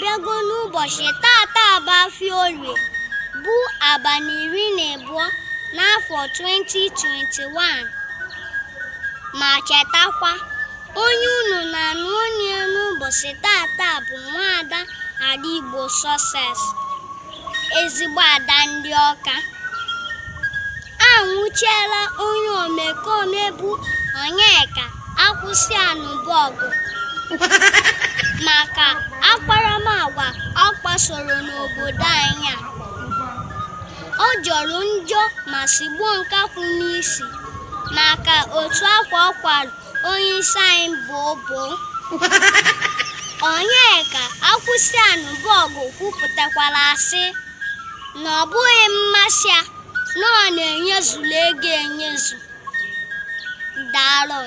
Abịago n'ụbọchị tata bụ afịa Orie, bụ abalị 12 n'afọ 2021. Ma chetakwa, onye unu na-anụ onu ya n'ụbọchị tata bụ nwaada Ada Igbo Success, ezigbo ada ndị Ọka. Anwụchiela onye omekome bụ Onyeka Akwụsịanụbọgụ maka akparamagwa ọ kpasoro n'obodo anyị a. Ọ jọrọ njọ ma sigbuo nkakwụ n'isi maka otu akwa ọ kwara onye isi anyị bụ bụ Onyeka Akwụsịanụbọgụ kwupụtakwara sị na ọ bụghị mmasị ya na ọ na-enyezulu ego enyezu. Daalụ.